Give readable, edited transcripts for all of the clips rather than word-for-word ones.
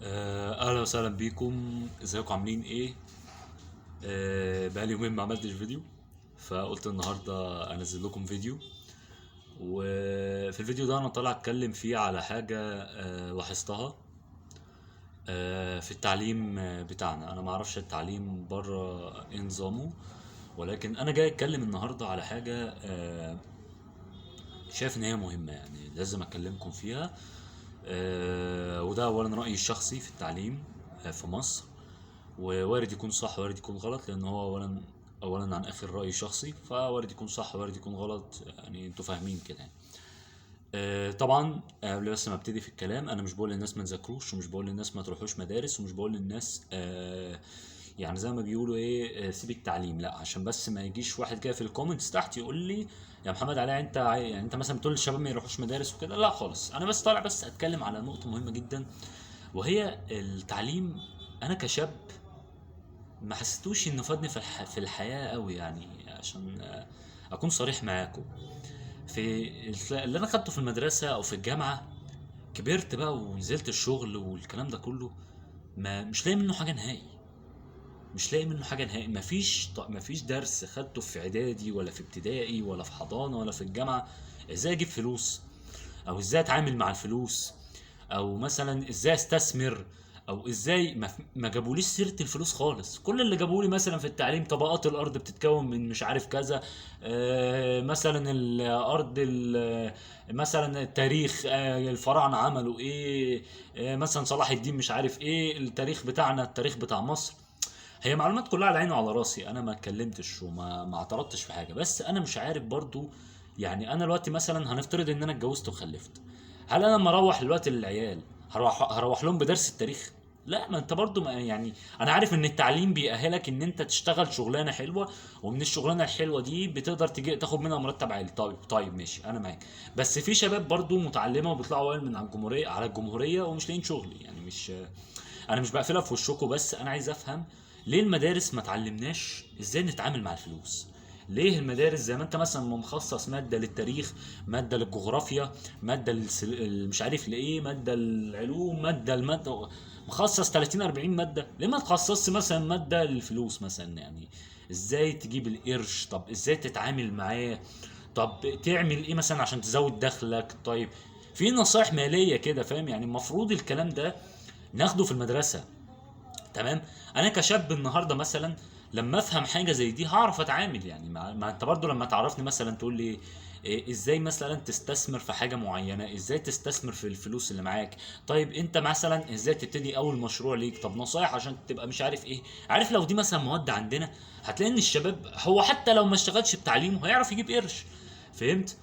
اهلا وسهلا بيكم، ازيكم عاملين ايه؟ بقالي يومين ما عملتش فيديو، فقلت النهارده انزل لكم فيديو. وفي الفيديو ده انا طالع اتكلم فيه على حاجة لاحظتها في التعليم بتاعنا. انا ما اعرفش التعليم بره ايه نظامه، ولكن انا جاي اتكلم النهارده على حاجة شايف ان هي مهمة، يعني لازم اكلمكم فيها. وده اولا رايي الشخصي في التعليم في مصر، ووارد يكون صح وارد يكون غلط، لان هو اولا عن اخر راي شخصي، فوارد يكون صح وارد يكون غلط، يعني انتوا فاهمين كده يعني. طبعا قبل بس ما ابتدي في الكلام، انا مش بقول للناس ما تذاكروش، ومش بقول للناس ما تروحوش مدارس، ومش بقول للناس يعني زي ما بيقولوا ايه، سيب التعليم، لا، عشان بس ما يجيش واحد كده في ال comments تحت يقول لي يا محمد علاء انت يعني انت مثلا بتقول للشباب ما يروحوش مدارس وكده. لا خالص، انا بس طالع بس اتكلم على نقطة مهمة جدا، وهي التعليم. انا كشاب ما حسيتوش انه فادني في الحياة قوي، يعني عشان اكون صريح معاكم، في اللي انا خدته في المدرسة او في الجامعة، كبرت بقى ونزلت الشغل والكلام ده كله، ما مش لاقي منه حاجة نهائي، مش لاقي منه حاجة نهائي. مفيش درس خدته في اعدادي ولا في ابتدائي ولا في حضانة ولا في الجامعة ازاي اجيب فلوس، او ازاي اتعامل مع الفلوس، او مثلا ازاي استثمر، او ازاي ما جابوليش سيره الفلوس خالص. كل اللي جابولي مثلا في التعليم طبقات الارض بتتكون من مش عارف كذا، مثلا الارض مثلا التاريخ، الفراعنة عملوا ايه، مثلا صلاح الدين مش عارف ايه، التاريخ بتاعنا، التاريخ بتاع مصر. هي معلومات كلها على عيني وعلى راسي، انا ما اتكلمتش وما ما اعترضتش في حاجة، بس انا مش عارف برضو. يعني انا دلوقتي مثلا هنفترض ان انا اتجوزت وخلفت، هل انا لما اروح دلوقتي للعيال هروح لهم بدرس التاريخ؟ لا، ما انت برضو ما يعني انا عارف ان التعليم بيأهلك ان انت تشتغل شغلانة حلوة، ومن الشغلانة الحلوة دي بتقدر تجي تاخد منها مرتب عالي. طيب ماشي، انا معاك، بس في شباب برضو متعلمة وبيطلعوا اوائل من على الجمهورية، على الجمهورية ومش لاقيين شغل. يعني مش انا مش بقفلها في وشكم، بس انا عايز افهم ليه المدارس ما تعلمناش ازاي نتعامل مع الفلوس؟ ليه المدارس زي ما انت مثلا مخصص مادة للتاريخ، مادة للجغرافيا، مادة مش عارف لايه، مادة للعلوم، مادة المادة، مخصص 30 40 مادة، ليه ما تخصصش مثلا مادة للفلوس مثلا؟ يعني ازاي تجيب القرش، طب ازاي تتعامل معاه، طب تعمل ايه مثلا عشان تزود دخلك، طيب في نصائح ماليه كده، فاهم؟ يعني المفروض الكلام ده ناخده في المدرسة. تمام، انا كشاب النهارده مثلا لما افهم حاجة زي دي هعرف اتعامل. يعني ما انت برضو لما تعرفني مثلا تقول لي إيه، ازاي مثلا تستثمر في حاجة معينة، ازاي تستثمر في الفلوس اللي معاك، طيب انت مثلا ازاي تبتدي اول مشروع ليك، طب نصايح عشان تبقى مش عارف ايه. عارف لو دي مثلا مواد عندنا هتلاقي ان الشباب هو حتى لو ما اشتغلش بتعليمه هيعرف يجيب قرش. فهمت؟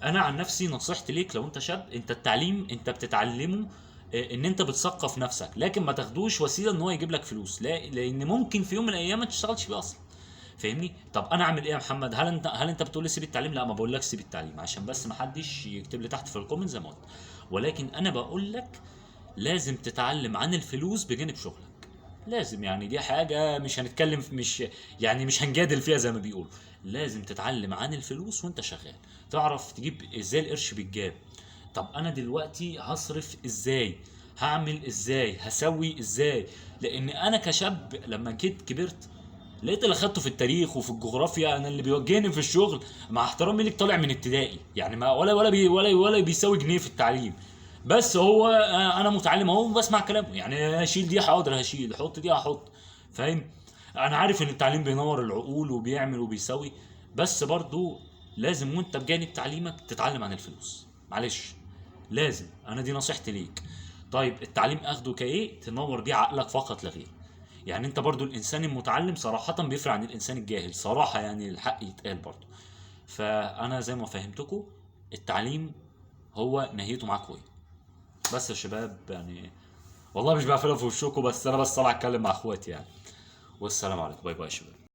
انا عن نفسي نصيحتي ليك لو انت شاب، انت التعليم انت بتتعلمه ان انت بتثقف نفسك، لكن ما تاخدوش وسيلة ان هو يجيب لك فلوس، لا، لان ممكن في يوم من الايام ما تشتغلش بيه اصلا. فاهمني؟ طب انا اعمل ايه يا محمد؟ هل انت بتقول لي سيب التعليم؟ لا، ما بقولكش سيب التعليم، عشان بس ما حدش يكتب لي تحت في ال comment زي ما قلت، ولكن انا بقول لك لازم تتعلم عن الفلوس بجانب شغلك، لازم. يعني دي حاجة مش هنتكلم في، مش يعني مش هنجادل فيها زي ما بيقولوا، لازم تتعلم عن الفلوس وانت شغال، تعرف تجيب ازاي القرش بيتجاب. طب انا دلوقتي هصرف ازاي، هعمل ازاي، هسوي ازاي؟ لان انا كشاب لما جيت كبرت لقيت اللي خدته في التاريخ وفي الجغرافيا، انا اللي بيوجهني في الشغل مع احترامي ليك طالع من ابتدائي، يعني ما ولا ولا بي ولا ولا بيساوي جنيه في التعليم، بس هو انا متعلم اهو وبسمع كلامه، يعني هشيل دي حاضر هشيل، حط دي هحط. فاهم؟ انا عارف ان التعليم بينور العقول وبيعمل وبيسوي، بس برضو لازم وانت بجانب تعليمك تتعلم عن الفلوس، معلش لازم، انا دي نصيحتي ليك. طيب التعليم اخده كايه؟ تنور بيه عقلك فقط لا غير. يعني انت برضو الانسان المتعلم صراحة بيفرق عن الانسان الجاهل صراحة، يعني الحق يتقال برضو. فانا زي ما فهمتكم التعليم هو نهايته معاكم ايه. بس يا شباب، يعني والله مش بقفلها في وشكم، بس انا بس طالع اتكلم مع اخواتي يعني. والسلام عليكم، bye bye يا شباب.